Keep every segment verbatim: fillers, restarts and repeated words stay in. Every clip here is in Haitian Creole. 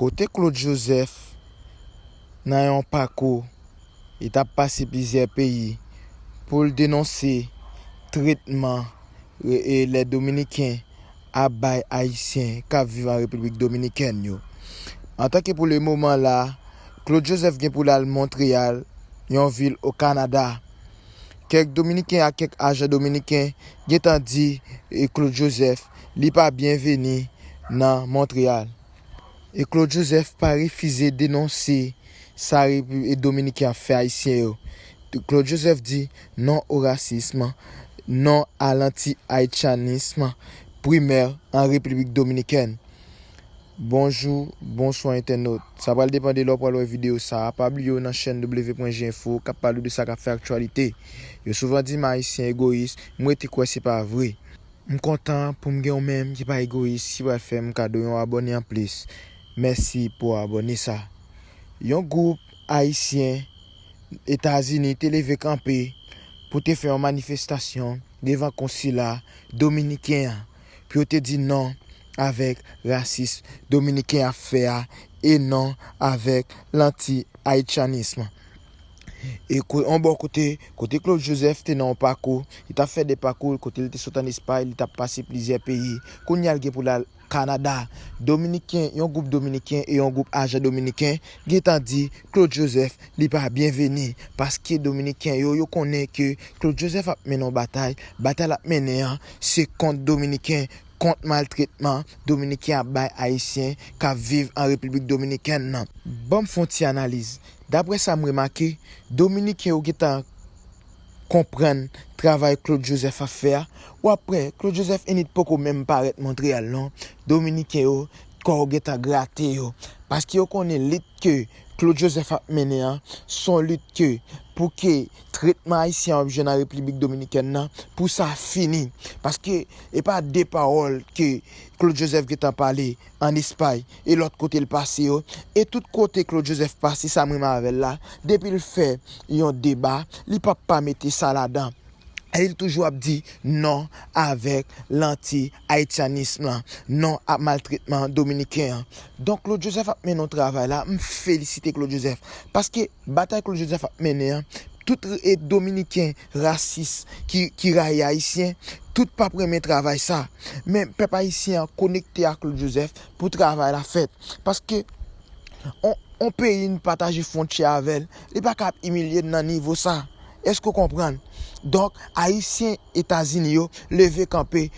Kote Claude Joseph nan yon pakou, li t ap pase plizyè peyi pou l denonse tretman e, e, lè Dominiken ap bay Ayisyen k ap viv an Repiblik Dominikèn yo. Antanke pou le moman la, Claude Joseph gen pou l al Montreyal, yon vil o Kanada. Kèk Dominiken ak kèk ajan dominiken gentan di e, Claude Joseph li pa byenveni nan Montreyal. E Claude Joseph pa refize denonse sa Repi- e Dominiken ap fè Ayisyen yo. Claude Joseph di non o rasism, non a lanti-ayityanism primè an Repiblik Dominikèn. Bonjou, bonswa entènot. Sa pral depann de lè w pral wè videyo sa a. Pa bliye w nan chèn W pwen G Info k ap pale w de sa k ap fè aktyalite. Yo souvan di m Ayisyen egoyis, m rete kwè se pa vre. M kontan pou m gen w menm ki pa egoyis, ki pral fè m kado yon abòne anplis. Mèsi pou abòne sa. Yon gwoup Ayisyen Etazini te leve kanpe pou te fè yon manifestasyon devan konsila dominiken an, pou yo te di non avèk rasis dominiken ap fè a e non avèk lanti-ayityanism. E ko- yon bò kote, kote Claude Joseph te nan yon pakou, li t ap fè de pakou, kote li te sot ann Espay, li t ap pase plizyè peyi. Kounye a l gen pou l al Kanada. Dominiken, yon gwoup Dominiken e yon gwoup ajan dominiken gentan di Claude Joseph li pa byenveni, paske Dominiken yo, yo konnen ke Claude Joseph ap mennen yon batay, batay l ap mennen an se kont Dominiken, kont maltretman Dominiken ap bay Ayisyen k ap viv an Repiblik Dominikèn nan. Ban m fè yon ti analiz. Daprè sa m remake, Dominiken yo gentan konprann travay Claude Joseph ap fè a. W ap wè, Claude Joseph enit poko menm parèt Montreyal non. Dominiken yo, kò yo gentan grate yo. Paske yo konnen lit ke Claude Joseph ap mennen an, se yon lit ke pou ke tretman Ayisyen ap jwenn an Repiblik Dominikèn nan, pou sa fini. Paske e pa de pawòl ke Claude Joseph gentan pale ann Espay e lòt kote l pase yo. E tout kote Claude Joseph pase, sa m renmen avè l la, depi l fè yon deba, li p ap pa mete sa ladan. E li toujou ap di non avèk lanti-ayityanism lan, non ak maltretman dominiken an. Donk, Claude Joseph ap mennen yon travay la, m felisite Claude Joseph. Paske batay Claude Joseph ap mennen an, tout e dominiken rasis ki, ki rayi Ayisyen, tout p ap renmen travay sa. Men pèp ayisyen an konekte ak Claude Joseph pou travay la fèt. Paske on, on peyi n pataje fwontyè avè l, li pa ka ap imilye n nan nivo sa. Èske w konprann? Donk, Ayisyen Etazini yo leve kanpe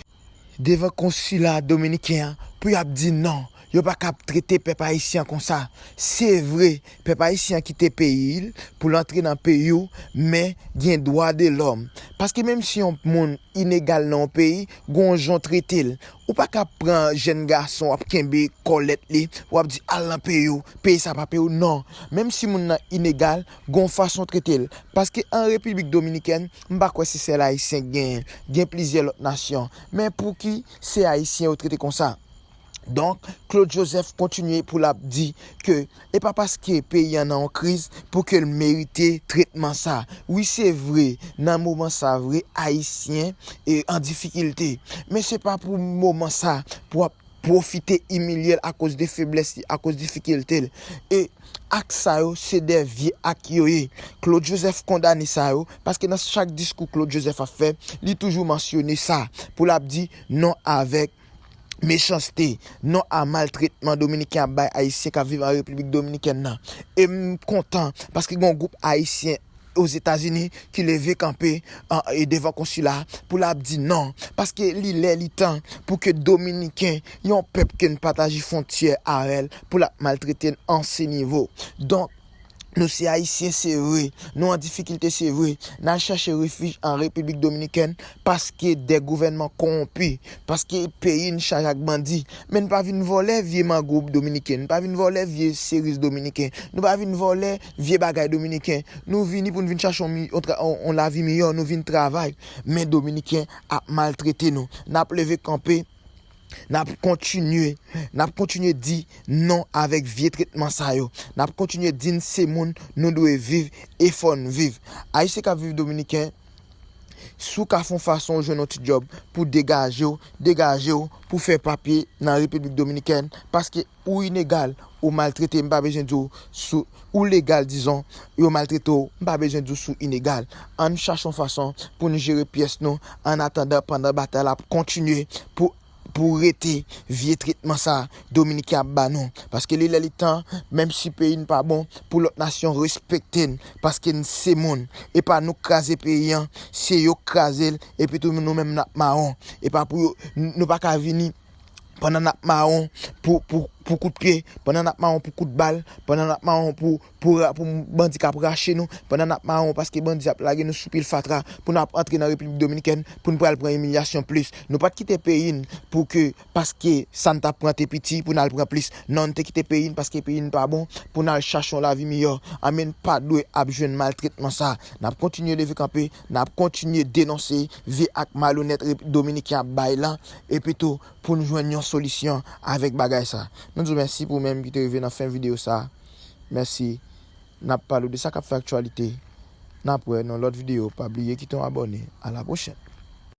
devan konsila dominiken an pou y ap di non. Yo pa ka ap trete pèp ayisyen an konsa. Se vre, pèp ayisyen an kite peyi l pou l antre nan peyi w, men gen dwa de lòm. Paske menm si yon moun inegal nan yon peyi, gen yon jan w trete l. Ou pa ka ap pran jèn gason, w ap kenbe kòlèt li, w ap di, "Al nan peyi w, peyi sa pa peyi w." Non. Menm si moun nan inegal, gen yon fason w trete l. Paske an Repiblik Dominikèn, m pa kwè se sèl Ayisyen k genyen. Gen plizyè lòt nasyon. Men pouki se Ayisyen yo trete konsa? Donk, Claude Joseph kontinye pou l ap di ke e pa paske peyi an nan yon kriz pou ke l merite tretman sa. Wi, se vre, nan moman sa vre, Ayisyen e an difikilte. Men se pa pou moman sa pou ap pwofite imilye l akoz de feblès li, akoz difikilte l. E ak sa yo, se de vye ak yo ye. Claude Joseph kondane sa yo, paske nan chak diskou Claude Joseph ap fè, li toujou mansyone sa, pou l ap di non avèk mechanste, non a maltretman Dominiken ap bay Ayisyen k ap viv an Repiblik Dominikèn nan. E m kontan, paske gen yon gwoup Ayisyen Ozetazini ki leve kanpe an, e devan konsila pou l ap di non. Paske li lè, li tan pou ke Dominiken, yon pèp ke n pataje fwontyè avè l, pou l ap maltrete n an se nivo. Donk, nou se Ayisyen, se vre. Nou an difikilte, se vre. N al chache refij an Repiblik Dominikèn paske de gouvènman kowonpi, paske peyi n chaje ak bandi. Men n pa vin vòlè vye mango dominiken, n pa vin vòlè vye seriz dominiken, nou pa vin vòlè vye bagay dominiken. Nou vini pou n vin chache yon mi-, yon tra-, yon, yon lavi miyò, nou vin travay. Men Dominiken ap maltrete nou. N ap leve kanpe, n ap kontinye, n ap kontinye di non avèk vye tretman sa yo. N ap kontinye di n se moun, nou dwe viv e fò n viv. Ayisyen k ap viv Dominiken, Si w ka fè yon fason ou jwenn yon ti djòb pou degaje w, degaje w pou fè papye nan Repiblik Dominikèn, paske ou inegal, ou maltrete, m pa bezwen di w sou, ou legal, dizon, yo maltrete w, m pa bezwen di w sou inegal. Ann chache yon fason pou n jere pyès nou, an atandan, pandan batay la ap kontinye pou, pou rete vye tretman sa Dominiken ap ba nou. Paske li lè li tan, menm si peyi n pa bon, pou lòt nasyon respekte n, paske n se moun. E pa nou k kraze peyi an, se yo k kraze l, epi tou nou menm n ap mawon. E pa pou yo, n-, nou pa ka vini pandan n ap mawon pou, pou, pou kout pye, pandan n ap mawon pou kout bal, pandan n ap mawon pou, pou ra-, pou bandi k ap rache nou, pandan n ap mawon paske bandi ap lage nou sou pil fatra, pou n ap antre nan Repiblik Dominikèn, pou n pral pran imilyasyon plis. Nou pa t kite peyi n pou ke, paske sa n t ap pran te piti, pou n al pran plis. Non, n te kite peyi n paske peyi n pa bon, pou n al chache yon lavi miyò. Anben, n pa dwe ap jwenn maltretman sa. N ap kontinye leve kanpe, n ap kontinye denonse vye ak malonèt Rep-, Dominiken ap bay lan, epi tou pou n jwenn yon solisyon avèk bagay sa. Nou di w mèsi pou ou menm ki te rive nan fen videyo sa. Mèsi. N ap pale w de sa k ap fè aktyalite. N ap wè nan lòt videyo. Pa bliye kite yon abòne. A la pwochèn.